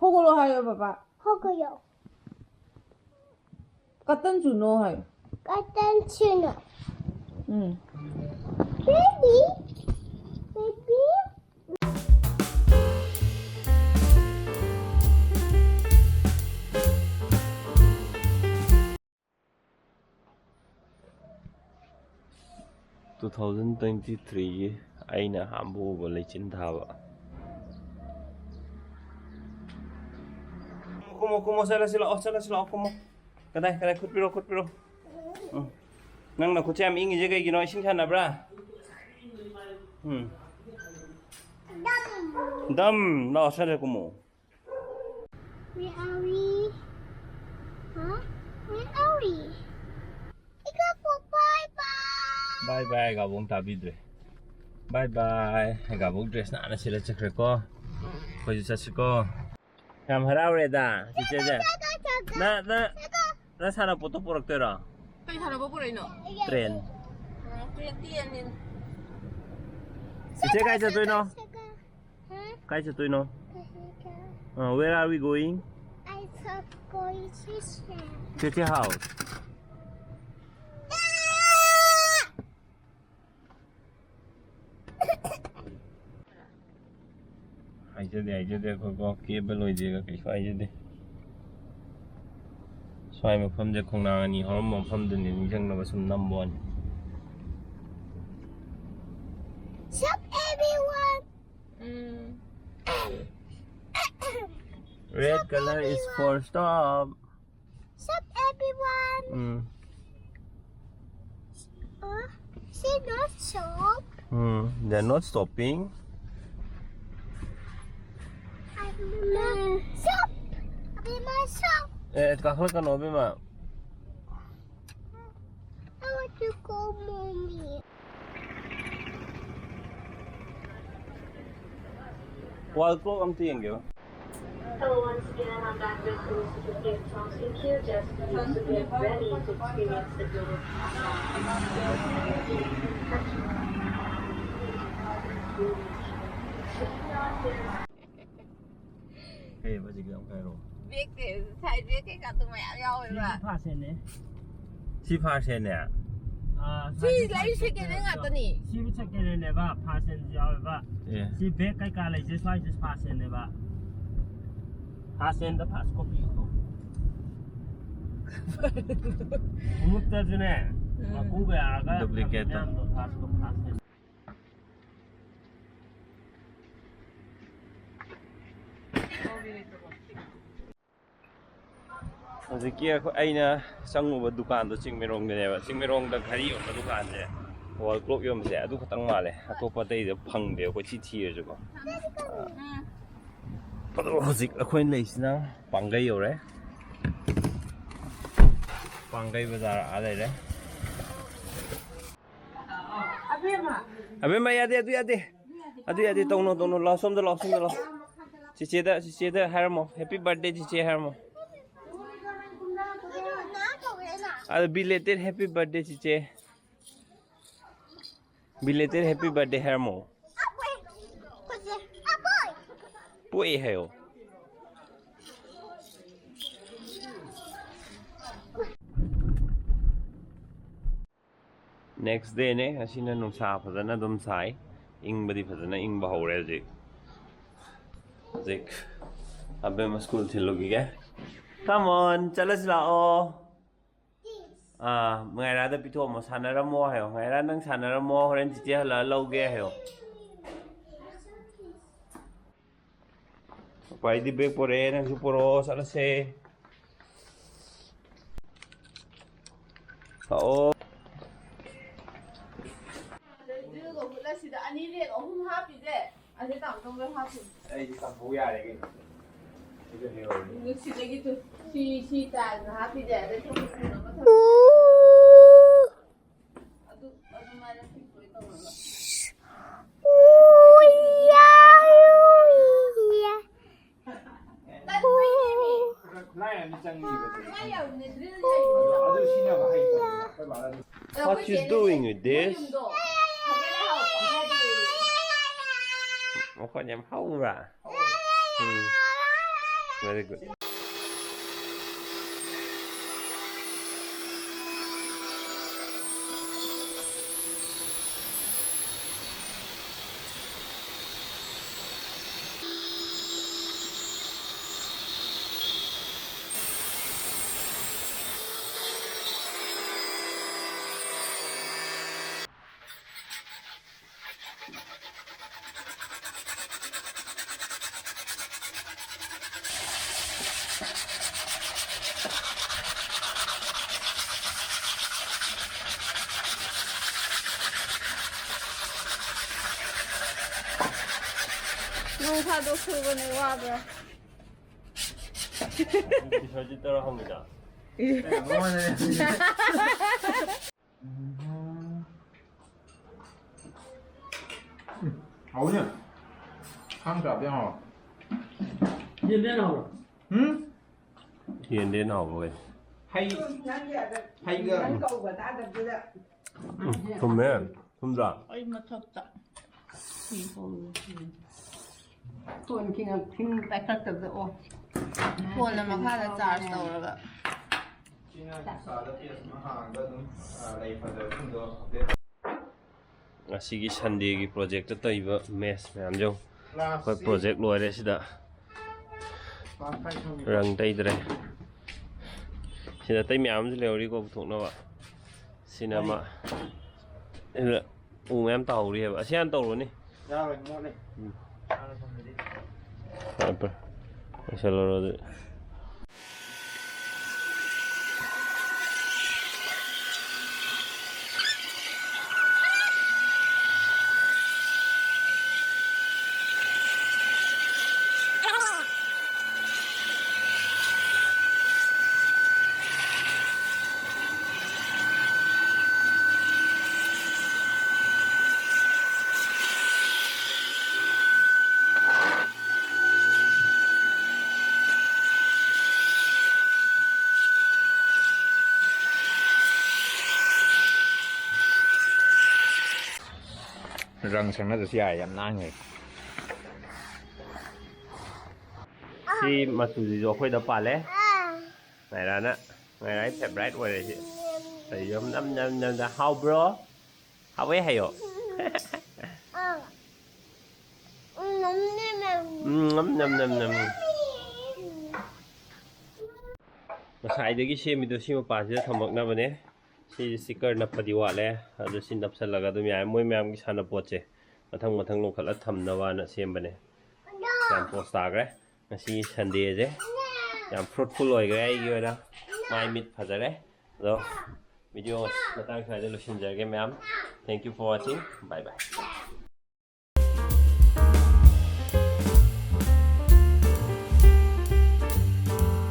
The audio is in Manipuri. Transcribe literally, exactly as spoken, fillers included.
ꯍꯧꯒꯠꯂꯣ ꯍꯥꯏꯌꯣ ꯕꯕꯥ꯫ ꯍꯧꯒꯠꯂꯣ꯫ ꯀꯇꯟ ꯆꯨꯅꯣ ꯍꯥꯏꯌꯣ꯫ ꯀꯇꯟ ꯆꯨꯅꯣ꯫ ꯎꯝ꯫ Baby, baby. Two thousand twenty three ꯒꯤ ꯑꯩꯅ ꯑꯍꯥꯟꯕ ꯎꯕ ꯂꯩꯆꯤꯟ ꯊꯥꯕ꯫ ꯀꯨꯝꯃꯣ, ꯀꯨꯝꯃꯣ, ꯆꯠꯂꯁꯤ ꯂꯥꯛꯑꯣ, ꯆꯠꯂꯁꯤ ꯂꯥꯛꯑꯣ, ꯀꯨꯝꯃꯣ꯫ ꯀꯗꯥꯏ, ꯀꯗꯥꯏ, ꯈꯨꯠ ꯄꯤꯔꯣ, ꯈꯨꯠ ꯄꯤꯔꯣ꯫ ꯎꯝ꯫ ꯅꯪ ꯅꯈꯨꯠꯁꯦ ꯌꯥꯝ ꯏꯪꯉꯤꯁꯦ ꯀꯩꯒꯤꯅꯣ? ꯏꯁꯤꯡ ꯁꯥꯟꯅꯕ꯭ꯔꯥ? ꯎꯝ꯫ ꯗꯝ꯫ ꯗꯝ꯫ ꯂꯥꯛꯑꯣ, ꯁ꯭ꯋꯥꯏꯗ ꯀꯨꯝꯃꯣ꯫ Where are we? Huh? Where are we? ꯏꯀꯥꯄꯣꯛ, bye bye. Bye bye, ꯒꯥꯕꯣꯡ ꯇꯥꯕꯤꯗ꯭ꯔꯦ꯫ Bye bye꯫ ꯒꯥꯕꯣꯡ dress ꯅꯥꯟꯅ ꯁꯦꯠꯂ ꯆꯠꯈ꯭ꯔꯦꯀꯣ꯫ ꯑꯩꯈꯣꯏꯁꯨ ꯆꯠꯁꯤꯀꯣ꯫ ꯌꯥꯝ ꯍꯔꯥꯎꯔꯦꯗ, ꯆꯤꯆꯦꯁꯦ꯫ ꯆꯠꯀꯣ, ꯆꯠꯀꯣ, ꯆꯠꯀꯣ꯫ ꯅ, ꯅ, ꯆꯠꯀꯣ꯫ ꯅ ꯁꯥꯟꯅꯄꯣꯠꯇꯣ ꯄꯨꯔꯛꯇꯣꯏꯔꯣ? ꯀꯩ ꯁꯥꯟꯅꯄꯣꯠ ꯄꯨꯔꯛꯏꯅꯣ? Train꯫ ꯑꯣ, train ꯇꯦꯟꯅꯤꯅ꯫ ꯆꯤꯆꯦ ꯀꯥꯏ ꯆꯠꯇꯣꯏꯅꯣ? ꯆꯠꯀꯣ, ꯆꯠꯀꯣ꯫ ꯍꯥ? ꯀꯥꯏ ꯆꯠꯇꯣꯏꯅꯣ? ꯀꯥꯏꯗ? ꯑ, where are we going? I thought going to share. ꯆꯦꯆꯦ house꯫ ꯍꯥꯏꯖꯗꯦ, ꯍꯥꯏꯖꯗꯦ, ꯑꯩꯈꯣꯏꯀꯣ ꯀꯦꯕ ꯂꯣꯏꯗꯦꯒ ꯀꯩꯁꯨ ꯍꯥꯏꯖꯗꯦ꯫ ꯁ꯭ꯋꯥꯏ ꯃꯐꯝꯁꯦ ꯈꯣꯡꯅꯥꯡ ꯑꯅꯤ ꯍꯧꯔꯝꯕ ꯃꯐꯝꯗꯨꯅꯤ, ꯅꯤꯡꯁꯤꯡꯅꯕ ꯁꯨꯝ ꯅꯝꯕ ꯋꯥꯅꯤ꯫ Stop, everyone. Um. Red color is for stop. Stop, everyone. Um. Uh, she not stop. Um, they're not stopping. ꯑꯕꯦꯝꯃ, stop. ꯑꯕꯦꯝꯃ, stop. A, ꯀꯥꯈꯠꯂꯛꯀꯅꯣ, ꯑꯕꯦꯝꯃ꯫ I want to go, mommy. Wall clock ꯑꯝꯇ ꯌꯦꯡꯒꯦꯕ꯫ Hello, once again, I'm back with Felicity K from Q Just. Please get ready to experience the beauty of. ꯀꯩꯕ ꯍꯧꯖꯤꯛꯀꯤꯗꯣ ꯑꯃꯨꯛ ꯍꯥꯏꯔꯛꯑꯣ꯫ ꯕꯦꯛꯇꯦ, ꯁꯥꯏꯠ ꯕꯦꯛ ꯀꯩꯀꯥꯗꯣ ꯃꯌꯥꯝ ꯌꯥꯎꯋꯦꯕ꯫ ꯁꯤꯁꯨ ꯐꯥꯁꯦꯅꯦ꯫ ꯁꯤ ꯐꯥꯔꯁꯦꯅꯦ꯫ ꯑꯥ, ꯁꯤ ꯂꯩ ꯁꯦꯀꯦꯟ ꯍꯦꯟ ꯉꯥꯛꯇꯅꯤ꯫ ꯁꯤꯕꯨ ꯁꯦꯀꯦꯟ ꯍꯦꯟꯅꯦꯕ, ꯐꯥꯁꯦꯟꯁꯨ ꯌꯥꯎꯋꯦꯕ꯫ ꯑꯦ꯫ ꯁꯤ ꯕꯦꯛ ꯀꯩꯀꯥ ꯂꯩꯁꯦ ꯁ꯭ꯋꯥꯏꯁꯦ ꯐꯥꯁꯦꯟꯅꯦꯕ꯫ ꯐꯥꯁꯦꯟꯗ ꯐꯥꯁ ꯀꯣꯄꯤ꯫ ꯈꯣꯡꯎꯞꯇꯁꯨꯅꯦ꯫ ꯃꯀꯨ ꯀꯌꯥꯒ Duplicate ꯇꯣ꯫ ꯃꯌꯥꯝꯗꯣ ꯐꯥꯁ ꯀꯣꯄꯤ ꯐꯥꯁꯦꯟ꯫ ꯍꯧꯖꯤꯛꯀꯤ ꯑꯩꯈꯣꯏ ꯑꯩꯅ ꯆꯪꯉꯨꯕ ꯗꯨꯀꯥꯟꯗꯣ ꯆꯤꯡꯃꯩꯔꯣꯡꯗꯅꯦꯕ꯫ ꯆꯤꯡꯃꯩꯔꯣꯡꯗ ꯘꯔꯤ ꯌꯣꯟꯕ ꯗꯨꯀꯥꯟꯁꯦ, ꯋꯥꯜ ꯀ꯭ꯂꯣꯛ ꯌꯣꯟꯕꯁꯦ ꯑꯗꯨ ꯈꯛꯇꯪ ꯃꯥꯜꯂꯦ꯫ ꯑꯇꯣꯞꯄ ꯑꯇꯩꯗ ꯐꯪꯗꯦ ꯑꯩꯈꯣꯏ ꯁꯤ ꯊꯤꯔꯁꯨꯀꯣ꯫ ꯑꯗꯣ ꯍꯧꯖꯤꯛ ꯑꯩꯈꯣꯏꯅ ꯂꯩꯁꯤꯅ ꯄꯥꯡꯒꯩ ꯌꯧꯔꯦ꯫ ꯄꯥꯡꯒꯩ ꯕꯖꯥꯔ ꯑꯥ ꯂꯩꯔꯦ꯫ ꯑꯕꯦꯝꯃ, ꯌꯥꯗꯦ, ꯑꯗꯨ ꯌꯥꯗꯦ꯫ ꯑꯗꯨ ꯌꯥꯗꯦ, ꯇꯧꯅꯣ, ꯇꯧꯅꯣ, ꯂꯥꯎ, ꯁꯣꯝꯗ ꯂꯥꯎ, ꯁꯣꯝꯗ ꯂꯥꯎ꯫ ꯆꯤꯆꯦꯗ, ꯆꯤꯆꯦꯗ ꯍꯥꯏꯔꯝꯃꯣ, "Happy birthday, ꯆꯤꯆꯦ" ꯍꯥꯏꯔꯝꯃꯣ꯫ ꯑꯗꯣ belated happy birthday, ꯆꯤꯆꯦ꯫ Belated happy birthday ꯍꯥꯏꯔꯝꯃꯣ꯫ ꯄꯣꯛꯑꯦ ꯍꯥꯏꯌꯣ꯫ Next day ꯅꯦ꯫ ꯉꯁꯤꯅ ꯅꯨꯡꯁꯥ ꯐꯖꯅ ꯑꯗꯨꯝ ꯁꯥꯏ, ꯏꯪꯕꯗꯤ ꯐꯖꯅ ꯏꯪꯕ ꯍꯧꯔꯦ ꯍꯧꯖꯤꯛ꯫ ꯍꯧꯖꯤꯛ ꯑꯕꯦꯝꯃ ꯁ꯭ꯀꯨꯜ ꯊꯤꯜꯂꯨꯈꯤꯒꯦ꯫ Come on, ꯆꯠꯂꯁꯤ ꯂꯥꯛꯑꯣ꯫ ꯑꯥ, ꯉꯥꯏꯔꯥꯗ ꯄꯤꯊꯣꯛꯑꯝꯃꯣ, "ꯁꯥꯟꯅꯔꯝꯃꯣ" ꯍꯥꯏꯌꯣ꯫ "ꯉꯥꯏꯔꯥ, ꯅꯪ ꯁꯥꯟꯅꯔꯝꯃꯣ, ꯍꯣꯔꯦꯟ ꯆꯤꯆꯦ ꯍꯜꯂꯛꯑ ꯂꯧꯒꯦ" ꯍꯥꯏꯌꯣ꯫ ꯎꯄꯥꯏꯗꯤ ꯕꯦꯛ ꯄꯣꯔꯛꯑꯦ, ꯅꯪꯁꯨ ꯄꯣꯔꯛꯑꯣ, ꯆꯠꯂꯁꯦ꯫ ꯂꯥꯛꯑꯣ꯫ ꯑꯗꯨꯒ ꯍꯨꯠꯂꯁꯤꯗ ꯑꯅꯤ ꯂꯦꯛ ꯑꯍꯨꯝ ꯍꯥꯞꯄꯤꯁꯦ꯫ ꯑꯁꯤ ꯇꯥꯃꯣ ꯂꯣꯏ ꯍꯥꯞꯄꯤꯅꯦ꯫ ꯑꯩꯗꯤ ꯇꯝꯐꯧ ꯌꯥꯔꯦ ꯀꯩꯅꯣ꯫ ꯁꯤꯗ ꯂꯩꯍꯧꯔꯦ꯫ ꯁꯤꯗꯒꯤ ꯇꯨ ꯁꯤ, ꯁꯤ ꯇꯥꯏꯜꯅ ꯍꯥꯞꯄꯤꯁꯦ꯫ ꯑꯗꯩ ꯊꯕꯛ ꯁꯨꯅꯕ ꯊꯝꯃꯦ꯫ ꯑꯗꯨ ꯑꯗꯨꯃꯥꯏꯅ ꯐꯤꯠ ꯂꯣꯏ ꯇꯧꯔꯒ꯫ ꯂꯥꯏꯔ ꯑꯅꯤ ꯆꯪꯉꯤꯕ꯫ ꯑꯗꯨ ꯁꯤꯖꯤꯟꯅꯕ ꯍꯩꯇꯕꯅꯤꯅ ꯑꯩꯈꯣꯏ ꯕꯥꯅ ꯑꯗꯨꯝ What you doing with this? ꯃꯈꯣꯟ ꯌꯥꯝ ꯍꯧꯕ꯭ꯔꯥ? ꯎꯝ꯫ Very good. ꯅꯣꯡ ꯐꯥꯗꯣꯛ ꯁꯨꯕꯅꯦ, ꯋꯥꯕ꯭ꯔꯥ? ꯇꯤ ꯁꯥꯔꯠꯁꯤ ꯇꯔꯥ ꯍꯪꯉꯤꯗ꯫ ꯎꯝ, ꯍꯥꯎꯅꯦ꯫ ꯁꯥ ꯆꯥꯕꯗꯤ ꯌꯥꯝ ꯍꯥꯎꯋꯦ꯫ ꯌꯦꯟꯗꯦꯝ ꯍꯥꯎꯕ꯭ꯔꯣ? ꯎꯝ? ꯌꯦꯟꯗꯦꯝ ꯍꯥꯎꯕ꯭ꯔꯣ ꯀꯩꯅꯣ? ꯍꯩ, ꯍꯩꯒ ꯅꯪ ꯀꯧꯕ ꯇꯥꯗꯕꯗꯨꯗ꯫ ꯎꯝ, ꯊꯨꯝꯃꯦ꯫ ꯊꯨꯝꯗ꯭ꯔꯥ? ꯑꯩ ꯃꯊꯛꯇ ꯐꯤ ꯐꯧꯔꯤ꯫ ꯐꯣꯟ ꯈꯤꯉꯛ-, ꯈꯤꯡ ꯄꯥꯏꯈꯠꯂꯛꯇꯕꯗ, ꯑꯣ꯫ ꯐꯣꯟꯅ ꯃꯈꯥꯗ ꯆꯥꯔꯖ ꯇꯧꯔꯒ꯫ ꯁꯤꯅ ꯏꯟꯁꯇꯥꯗ ꯄꯦꯖ ꯑꯃ ꯍꯥꯡꯉꯒ ꯑꯗꯨꯝ, ꯑ, ꯂꯩ ꯐꯖꯕꯁꯤꯡꯗꯣ ꯑꯞꯗꯦꯠ꯫ ꯉꯁꯤꯒꯤ ꯁꯟꯗꯦꯒꯤ ꯄ꯭ꯔꯣꯖꯦꯛꯇ ꯇꯧꯔꯤꯕ ꯃꯦꯁ ꯃꯌꯥꯝꯁꯦ ꯌꯦꯡꯉꯨ꯫ ꯑꯩꯈꯣꯏ ꯀ꯭ꯂꯥꯁꯁꯤ ꯄ꯭ꯔꯣꯖꯦꯛ ꯂꯣꯏꯔꯦ ꯁꯤꯗ꯫ ꯀ꯭ꯂꯥꯁ ꯐꯥꯏꯚ ꯊꯝꯃꯤ꯫ ꯔꯪ ꯇꯩꯗ꯭ꯔꯦ꯫ ꯁꯤꯗ ꯑꯇꯩ ꯃꯌꯥꯝ ꯑꯃꯁꯨ ꯂꯩꯍꯧꯔꯤꯀꯣ ꯄꯨꯊꯣꯛꯅꯕ꯫ ꯁꯤꯅ ꯑꯃ꯫ ꯀꯔꯤ? ꯁꯤꯗ ꯎ ꯃꯌꯥꯝ ꯇꯥꯍꯧꯔꯤ ꯍꯥꯏꯕ꯫ ꯑꯁꯤ ꯍꯥꯟꯅ ꯇꯧꯔꯨꯅꯤ꯫ ꯌꯥꯔꯣꯏ, ꯃꯣꯠꯂꯦ꯫ ꯎꯝ꯫ ꯍꯥꯟꯅ ꯊꯝꯃꯗꯤ꯫ ꯐꯔꯦ, ꯐꯔꯦ꯫ ꯂꯣꯏꯁꯜꯂꯨꯔꯣ ꯑꯗꯨꯗꯤ꯫ ꯔꯪ ꯁꯪꯅꯗ꯭ꯔꯁꯨ ꯌꯥꯏ, ꯌꯥꯝ ꯅꯥꯟꯈ꯭ꯔꯦ꯫ ꯁꯤ ꯃꯆꯨꯁꯤꯁꯨ ꯑꯩꯈꯣꯏꯗ ꯄꯥꯜꯂꯦ꯫ ꯃꯥꯏꯔꯥꯅ, ꯃꯥꯏꯔꯥꯒꯤ ꯐꯦꯚꯔꯥꯏꯠ ꯑꯣꯏꯔꯦ ꯁꯤ꯫ ꯀꯔꯤꯅꯣ ꯅꯝ ꯅꯝ ꯅꯝ ꯅꯝ꯫ ꯍꯥꯎꯕ꯭ꯔꯣ? ꯍꯥꯎꯋꯦ ꯍꯥꯏꯌꯣ꯫ ꯎꯝ, ꯅꯝ ꯅꯝ ꯅꯝ ꯅꯝ꯫ ꯉꯁꯥꯏꯗꯒꯤ ꯁꯦꯝꯃꯤꯗꯣ ꯁꯤ ꯃꯄꯥꯁꯤꯗ ꯊꯝꯃꯛꯅꯕꯅꯦ꯫ ꯁꯤ ꯁ꯭ꯇꯤꯀꯔ ꯅꯞꯄꯗꯤ ꯋꯥꯠꯂꯦ, ꯑꯗꯨ ꯁꯤ ꯅꯞꯁꯜꯂꯒ ꯑꯗꯨꯝ ꯌꯥꯔꯦ꯫ ꯃꯣꯏ ꯃꯌꯥꯝꯒꯤ ꯁꯥꯟꯅꯄꯣꯠꯁꯦ ꯃꯊꯪ ꯃꯊꯪ ꯂꯧꯈꯠꯂ ꯊꯝꯅꯕꯅ ꯁꯦꯝꯕꯅꯦ꯫ ꯌꯥꯝ ꯄꯣꯁ ꯇꯥꯈ꯭ꯔꯦ꯫ ꯉꯁꯤ ꯁꯟꯗꯦꯁꯦ ꯌꯥꯝ ꯐ꯭ꯔꯨꯠꯐꯨꯜ ꯑꯣꯏꯈ꯭ꯔꯦ ꯑꯩꯒꯤ ꯑꯣꯏꯅ꯫ ꯃꯥꯏ ꯃꯤꯠ ꯐꯖꯔꯦ꯫ ꯑꯗꯣ ꯚꯤꯗꯤꯑꯣ ꯃꯇꯥꯡ ꯁ꯭ꯋꯥꯏꯗ ꯂꯣꯏꯁꯤꯟꯖꯔꯒꯦ ꯃꯌꯥꯝ꯫ Thank you for watching. Bye bye.